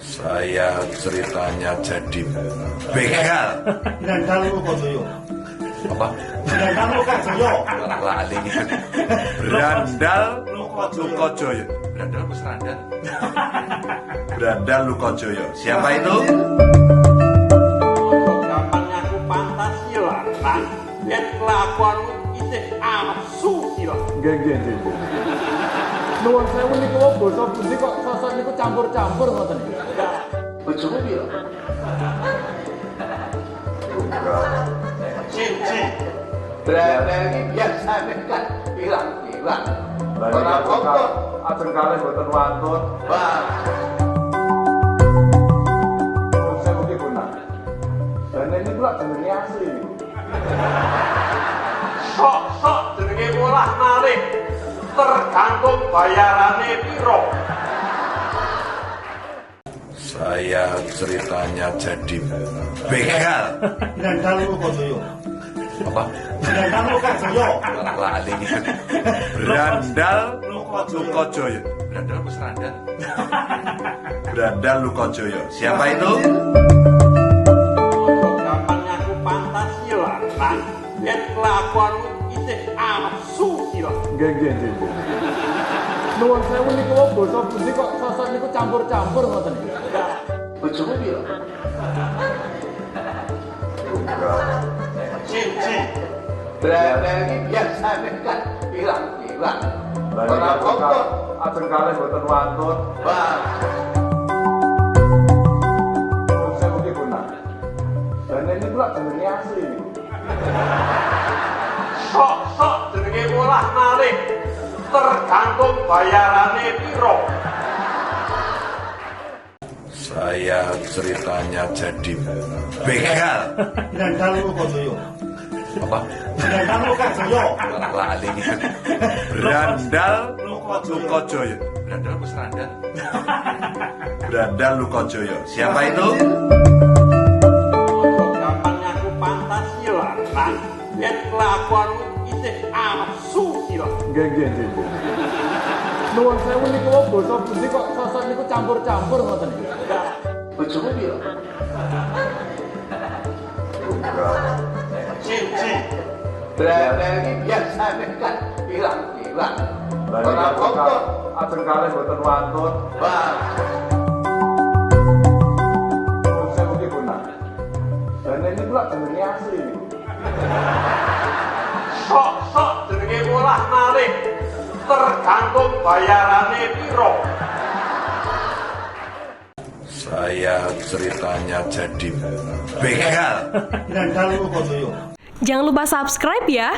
Saya ceritanya jadi begal. Brandal Lokojoyo. Apa? Brandal Lokojoyo. Lali gitu. Brandal Lukojoyo. Brandal apa Serandal? Brandal Lukojoyo. Siapa itu? Gampang ngaku Pancasila lan yen kelakuanmu isih asusila. Nggih, nggih, nggih, nggih. Nuwun sewu, niku wau basa pundi kok sosok niku campur-campur ngoten niku? Bojomu piro? Siji. Brandal iki biasane kan pirang-pirang. Ora apa-apa. Ajeng kalih boten wantun. Wah, Nuwun sewu ki Bonang. Dan ini pula jenenge asli niku. Sok-sok jenenge molah malih, tergantung bayarane piro. Saya ceritanya jadi begal. Brandal Lokojoyo. Apa? Brandal Lokojoyo. Lali gitu. Brandal Lukojoyo. Brandal apa Serandal? Brandal Lukojoyo. Siapa itu? Gampang ngaku Pancasila lan yen kelakuanmu isih asusila. Nggih, nggih, nggih, nggih. Nuwun sewu, niku wau basa pundi kok sosok niku campur-campur ngoten niku? Bojomu piro? Siji. Brandal iki biasane kan pirang-pirang. Ora apa-apa. Ajeng kalih boten wantun. Wah, Nuwun sewu ki Bonang. Dan ini pula jenenge asli niku. Sok-sok jenenge molah malih, tergantung bayarane piro. Saya ceritanya jadi begal. Brandal Lokojoyo. Apa? Brandal Lokojoyo. Lali gitu. Brandal Lukojoyo. Brandal apa Serandal? Brandal Lukojoyo. Siapa itu? Gampang ngaku Pancasila lan yen kelakuanmu isih asusila. Nggih, nggih, nggih, nggih. Nuwun sewu, niku wau basa pundi kok sosok niku campur-campur ngoten niku? Bojomu piro? Siji. Brandal iki biasane kan pirang-pirang. Ora apa-apa. Ajeng kalih boten wantun. Wah, Nuwun sewu ki Bonang. Dan ini pula jenenge asli niku. Sok-sok jenenge molah malih, tergantung bayarane piro. Saya ceritanya jadi begal. Brandal Lokojoyo. Jangan lupa subscribe ya.